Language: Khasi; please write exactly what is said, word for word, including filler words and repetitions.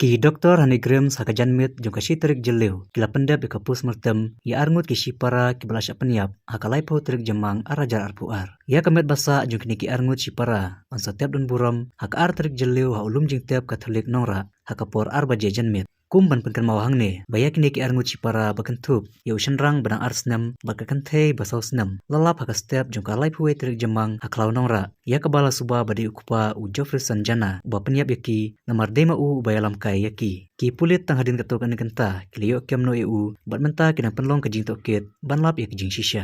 Ki doktor ha NEIGRIHMS ha ka janmiet jong ka shi tarik Jylliew ki la pyndep ïa ka postmortem ïa arngut ki shipara kiba la shah pynïap ha ka laiphew tarik Jymmang arhajar arphew ar. Ïa ka met ba sah jong kine ki arngut shipara yn sa tep don burom ha ka ar tarik Jylliew ha u lum jingtep Katholik Nongrah ha ka por ar baje janmiet. Kum ban pynkynmaw hangne ba ïa kine ki arngut shipara ba kynthup ïa u shynrang ba dang ar snem bad ka kynthei ba saw snem la lap ha ka step jong ka laiphew wei tarik Jymmang ha khlaw Nongrah, ïa kaba la suba ba dei u kpa u Geoffreyson Jana uba pynïap ïa ki, namar dei ma u uba ïalam kai ïa ki. Ki pulit tang hadien katto katne kynta ki la ïoh kem noh ïa u bad mynta ki dang pynlong ka jingtohkit ban lap ïa ka jingshisha.